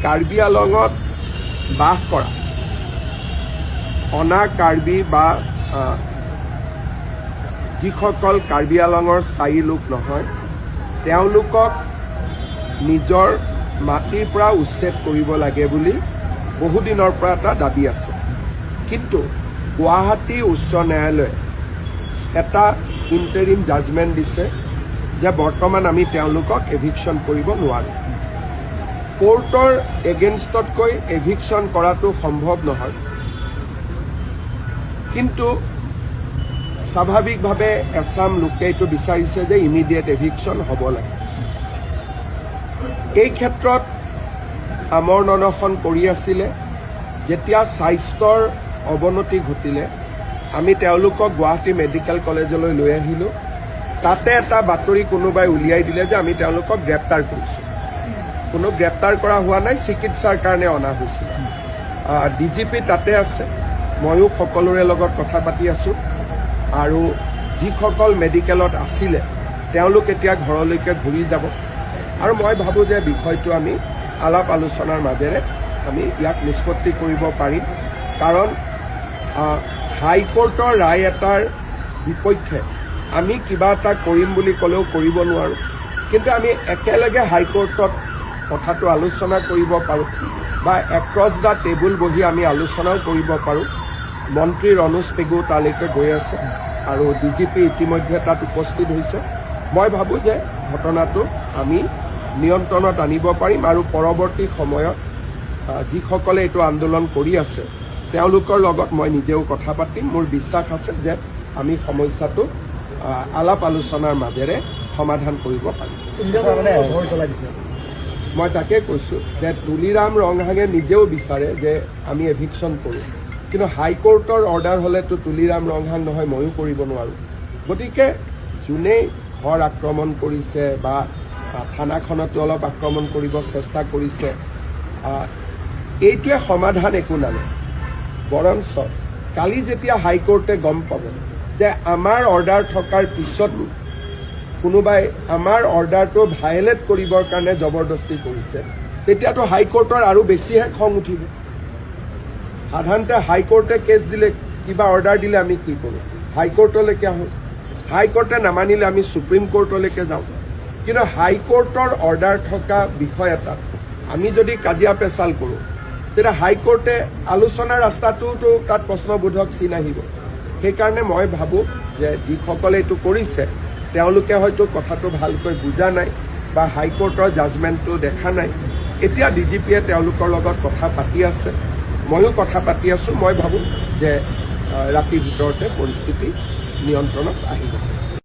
কাৰ্বি আলঙত বাস কৰা অনা কাৰ্বি বা যিসকল কাৰ্বি আলঙৰ স্থায়ী লোক নহয়, তেওঁলোকক নিজৰ মাটিৰ পৰা উচ্ছেদ কৰিব লাগে বুলি বহুদিনৰ পৰা এটা দাবী আছে। কিন্তু গুৱাহাটী উচ্চ ন্যায়ালয়ে এটা ইণ্টাৰিম জাজমেণ্ট দিছে যে বৰ্তমান আমি তেওঁলোকক এভিকশ্যন কৰিব নোৱাৰোঁ। কোৰ্টৰ এগেইনষ্টতকৈ এভিকশ্যন কৰাটো সম্ভৱ নহয়। কিন্তু স্বাভাৱিকভাৱে এচাম লোকে এইটো বিচাৰিছে যে ইমিডিয়েট এভিকশ্যন হ'ব লাগে। এই ক্ষেত্ৰত আমৰণ অনশন কৰি আছিলে। যেতিয়া স্বাস্থ্যৰ অৱনতি ঘটিলে, আমি তেওঁলোকক গুৱাহাটী মেডিকেল কলেজলৈ লৈ আহিলোঁ। তাতে এটা বাতৰি কোনোবাই উলিয়াই দিলে যে আমি তেওঁলোকক গ্ৰেপ্তাৰ কৰিছোঁ। কোনো গ্ৰেপ্তাৰ কৰা হোৱা নাই, চিকিৎসাৰ কাৰণে অনা হৈছিল। ডিজিপি তাতে আছে, ময়ো সকলোৰে লগত কথা পাতি আছোঁ আৰু যিসকল মেডিকেলত আছিলে, তেওঁলোক এতিয়া ঘৰলৈকে ঘূৰি যাব। আৰু মই ভাবোঁ যে বিষয়টো আমি আলাপ আলোচনাৰ মাজেৰে আমি ইয়াক নিষ্পত্তি কৰিব পাৰিম। কাৰণ হাইকোৰ্টৰ ৰায় এটাৰ বিপক্ষে আমি কিবা এটা কৰিম বুলি ক'লেও কৰিব নোৱাৰোঁ। কিন্তু আমি একেলগে হাইকোৰ্টত কথাটো আলোচনা কৰিব পাৰোঁ বা এক্ৰছ the table বহি আমি আলোচনাও কৰিব পাৰোঁ। মন্ত্ৰী ৰণোজ পেগু তালৈকে গৈ আছে আৰু ডিজিপি ইতিমধ্যে তাত উপস্থিত হৈছে। মই ভাবোঁ যে ঘটনাটো আমি নিয়ন্ত্ৰণত আনিব পাৰিম আৰু পৰৱৰ্তী সময়ত যিসকলে এইটো আন্দোলন কৰি আছে, তেওঁলোকৰ লগত মই নিজেও কথা পাতিম। মোৰ বিশ্বাস আছে যে আমি সমস্যাটো আলাপ আলোচনাৰ মাজেৰে সমাধান কৰিব পাৰিম। মানে ঘৰ জ্বলাই দিছে। মই তাকে কৈছোঁ যে তুলিৰাম ৰংহাঙে নিজেও বিচাৰে যে আমি এভিকশ্যন কৰোঁ। কিন্তু হাইকোৰ্টৰ অৰ্ডাৰ হ'লেতো তুলিৰাম ৰংহাং নহয়, ময়ো কৰিব নোৱাৰোঁ। গতিকে যোনেই ঘৰ আক্ৰমণ কৰিছে বা থানাখনতো অলপ আক্ৰমণ কৰিব চেষ্টা কৰিছে, এইটোৱে সমাধান একো নানে। বৰঞ্চ কালি যেতিয়া হাইকোৰ্টে গম পাব যে আমাৰ অৰ্ডাৰ থকাৰ পিছতো কোনোবাই আমাৰ অৰ্ডাৰটো ভায়লেট কৰিবৰ কাৰণে জবৰদস্তি কৰিছে, তেতিয়াতো হাইকোৰ্টৰ আৰু বেছিহে খং উঠিব। সাধাৰণতে হাইকোৰ্টে কেছ দিলে, কিবা অৰ্ডাৰ দিলে আমি কি কৰোঁ? হাইকোৰ্টলৈকে আহোঁ। হাইকোৰ্টে নামানিলে আমি সুপ্ৰিম কোৰ্টলৈকে যাওঁ। কিন্তু হাইকোৰ্টৰ অৰ্ডাৰ থকা বিষয় এটাত আমি যদি কাজিয়া পেচাল কৰোঁ, তেতিয়া হাইকোৰ্টে আলোচনাৰ ৰাস্তাটোতো তাত প্ৰশ্নবোধক চিন আহিব। সেইকাৰণে মই ভাবোঁ যে যিসকলে এইটো কৰিছে, তেওঁলোকে হয়তো কথাটো ভালকৈ বুজা নাই বা হাইকোৰ্টৰ জাজমেণ্টটো দেখা নাই। এতিয়া ডিজিপিয়ে তেওঁলোকৰ লগত কথা পাতি আছে, ময়ো কথা পাতি আছোঁ। মই ভাবোঁ যে ৰাতিৰ ভিতৰতে পৰিস্থিতি নিয়ন্ত্ৰণত আহিব।